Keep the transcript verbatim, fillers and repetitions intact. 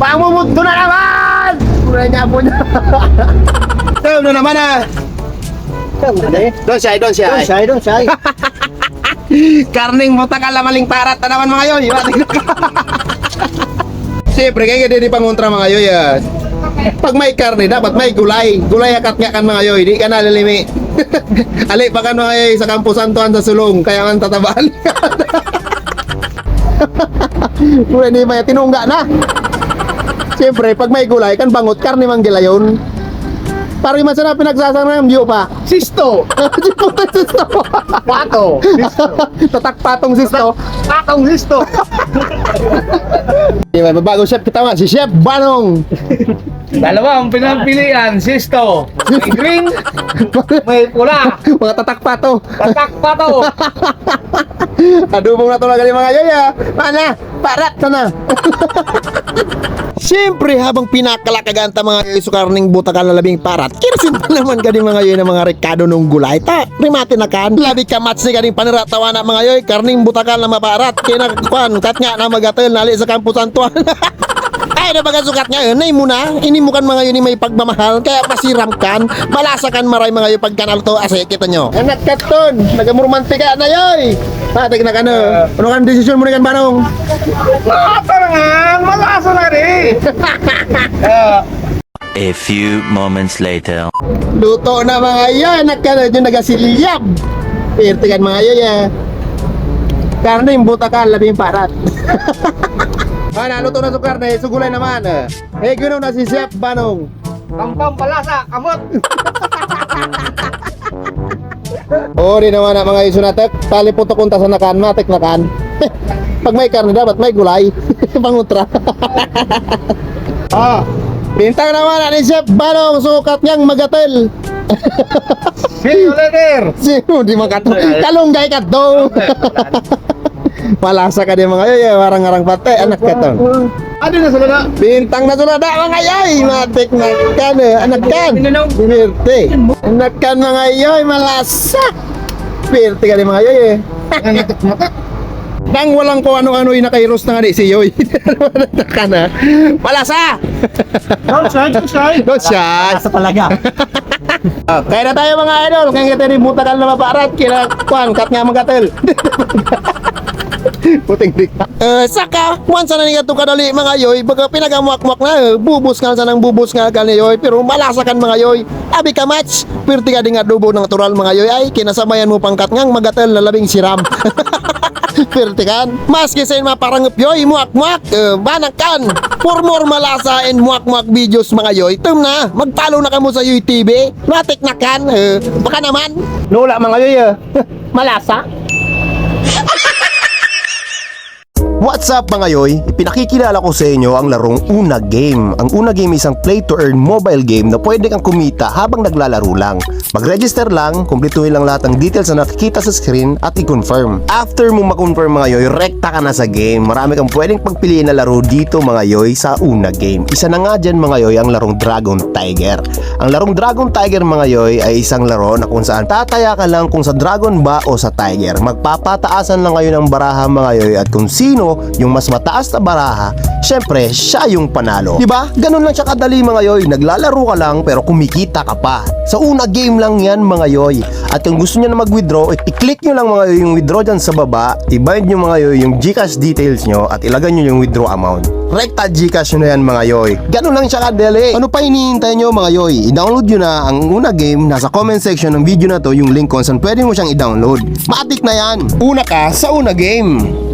Pamumugto na naman! Kulay niya po niya. Tayo na naman ah. Don't shy, don't shy. Don't shy, don't shy. Karning butakal na maling parat na naman, mga yoy. Siyempre, kaya di pangontra, mga yoy, ah. Pag may karne, dapat may gulay. Gulay akat nga kan, mga yoy. Di ka nalilimi. Ali pa kan, mga yoy, sa kampusan to, sa sulong. Kaya man tatabaan. Pwede ba yan? Tinungga na. Siyempre, pag may gulay, kan bangot, karne man gilayon. Pare man sana pinagsasang na yung diyo pa. Sisto! Di po tayo sisto. Pato! Sisto! Tatak patong sisto. Patong sisto! Di ba, mabago chef kita nga, si Chef Banong. Dalawa ang pinagpilian, sisto. May green, may pula. Mga tatak pato. Tatak pato. Adobong na to na gali mga yoy ah. Mana, parat sana. Siyempre, habang pinakalakagan ta mga yoy, so karning butakal na labing parat, kirasin pa naman gani mga yoy ng mga rekado nung gulay ta. Rimate na kan. Labi ka match ni ganing panira tawa na mga yoy, karning butakal na maparat. Kaya na, kwan, kat nga na magatel, nali sa kampusan to. Ay, na baga sukat nga yun, nay mo na. Ini mo kan mga yoy ni may pagmamahal, kaya pasiram kan, malasa kan maray mga yoy pagkanal to, ase, kita nyo. Anak katon, nagamurmantika na yoy. Patik na ka na. Ano kan desisyon mo ni kan Banong? Mata na nga, malasa na rin. Ah. A few moments later. Luto na mga yoy, anak ka na dyan nagasilyab. Pirti kan mga yoy ah. Karne yung butakal, labing parat. Ah, naluto na sa karne, sugulay naman. Eh, ganoon na si Chef Banong. Pampang palasa, kamot! Oo, di naman na mga iso natek. Paliputok unta sa nakan, matik nakan. Pag may karne, dapat may gulay. Pangutra. Ah, bintang naman na ni Chef Banong, sukat niyang magatel. See you later! Sino di makato? Kalunggay ka daw. Malasa ka di mga yoy, warang-arang pati, anak ka to. Ano na sila na? Bintang na sila na, mga yoy, matik na kan, eh, anak kan. Birte. Anak kan, mga yoy, malasa. Birte ka di mga yoy, eh. Ang natak-matak. Nang walang kung ano-ano yung nakairos na nga di si Yoy. Anak kan, ah. Malasa! Don't shy, don't shy! Don't shy! Asa talaga? Ah, kaya na tayo mga idol, kaya kita rin butakal na maparat, kila kwan, kat nga magatel. Puting dik. Eh, saka, kwan sana niya itong kadali mga yoy, baga pinagamwak-mwak na, eh, bubos nga sana ang bubos nga kan yoy, pero malasa kan mga yoy. Abi ka match, pirti ka ding adobo natural mga yoy, ay kinasabayan mo pangkat ngang magatel na labing siram. Pirti kan, maski sa mga parangop yoy, mwak-mwak, eh, banak kan. For more malasa and mwak-mwak videos mga yoy, tum na, mag-follow na kamo sa Yoy T V. Matik na kan, eh, baka naman. Lola mga yoy, eh. Malasa. What's up mga yoy? Ipinakikilala ko sa inyo ang larong Una Game. Ang Una Game ay isang play to earn mobile game na pwede kang kumita habang naglalaro lang. Mag-register lang, kumpletuhin lang lahat ng details na nakikita sa screen at i-confirm. After mo ma-confirm mga yoy, rekta ka na sa game. Marami kang pwedeng pagpiliin na laro dito mga yoy sa Una Game. Isa na nga dyan mga yoy ang larong Dragon Tiger. Ang larong Dragon Tiger mga yoy ay isang laro na kung saan tataya ka lang kung sa dragon ba o sa tiger. Magpapataasan lang ngayon ang baraha mga yoy at kung sino yung mas mataas na baraha, syempre siya yung panalo. Di ba? Ganun lang siya kadali mga yoy. Naglalaro ka lang pero kumikita ka pa. Sa Una Game lang yan mga yoy. At kung gusto nyo na mag-withdraw, i-click nyo lang mga yoy yung withdraw dyan sa baba, i-bind nyo mga yoy yung Gcash details nyo at ilagay nyo yung withdraw amount. Rekta Gcash nyo na yan mga yoy. Ganun lang siya kadali. Ano pa hinihintay nyo mga yoy? I-download nyo na ang Una Game. Nasa comment section ng video na to yung link kung saan pwede mo siyang i-download. Matik na yan! Una ka sa Una Game!